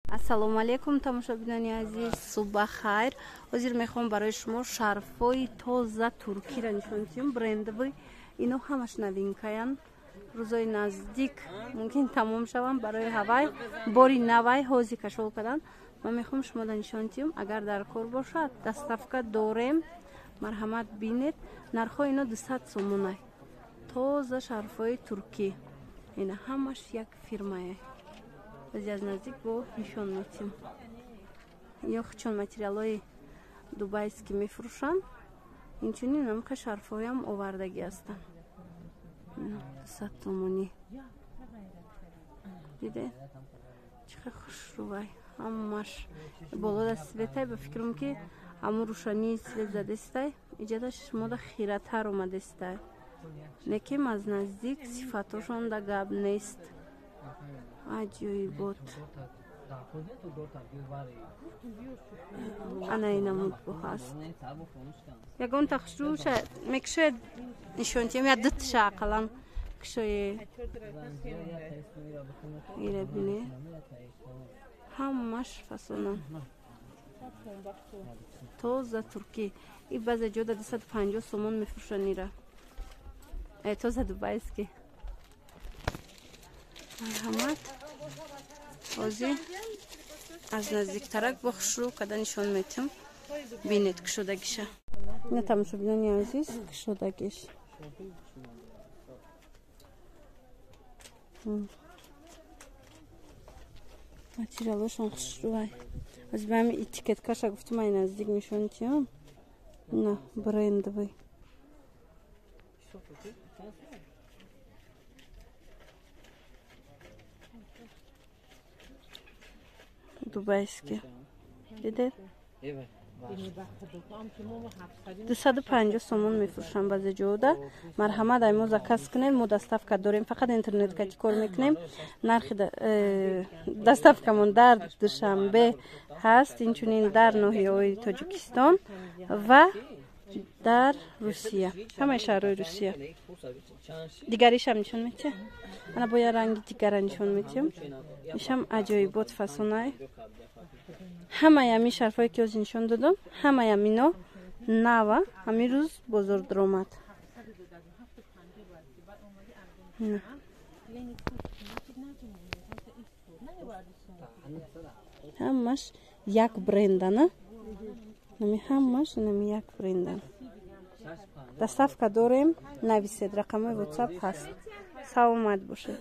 Ассалому алайкум, тамошобинони азиз, субҳ бахайр. Ҳозир мехоҳам барои шумо шарфҳои тоза туркиро нишон диҳам, брендовый. Ино ҳамаш новинкаянд. Рӯзои наздик мумкин тамом шаванд, барои ҳавай бори навай ҳозир кашол кардан. Ман мехоҳам шумода нишон диҳам, агар дар кор бошад, доставка дорем. Марҳамат, бинед. Нархҳои ино 200 сомонай. Тоза шарфҳои туркӣ. Ина ҳамаш як фирмае. Аз наздик бо нишон метим. Ё чун материалҳои дубайский мефурӯшанд, инчунин намка шарфҳоям овардагӣ ҳастанд. 200 сомонӣ. Диде? Чӣ хел хушрӯвай. Ҳамаш болода светай, ба фикрам ки ҳамун рӯшании свет задестай, иҷада шумода хиратар омадестай. Лекин аз наздик сифатошон да гап нест. Аҷоибот. Ана инамуд бо ҳаст. Ягон тахшруша мекушояд нишон диҳем, я дутша ақаллан кушое. Ира бине. Ҳамаш фасонан. Тоза туркӣ. И баъзе ҷода 250 сомон мефурӯшанд ира. Тоза дубайский. Марҳамат. Ҳозир аз наздиктарак бо хушрӯ када нишон метиҳам. Бинед кушодагиша. Ина, тамошобинони азиз, кушодагиш. Материалошон хушрӯвай. Ҳозир ба ҳами этикеткаша гуфтам, ай наздик нишон диҳам. На, брендовый. Дубайский. Дидед? 250 сомон мефурӯшам баъзе ҷода. Марҳамат, ай мо заказ кунед, мо доставка дорем, фақат интернет кати кор мекунем. Нархи доставкамон дар Душанбе ҳаст, инчунин дар ноҳияҳои Тоҷикистон ва дар Русия, ҳамаи шаҳрҳои Русия. Дигаришам нишон метиҳам. Ана бо я ранги дигара нишон метиҳам. Ишам аҷоибот фасонай. Ҳамаи ҳамин шарфҳое ки ҳозир нишон додам, ҳамаи ҳамино нава, ҳамин рӯз бозор даромад. Ҳамаш як брендана. Нами ҳамаш нами як брендан. Доставка дорем, нависед, рақамҳои WhatsApp ҳаст. Саломат бошед.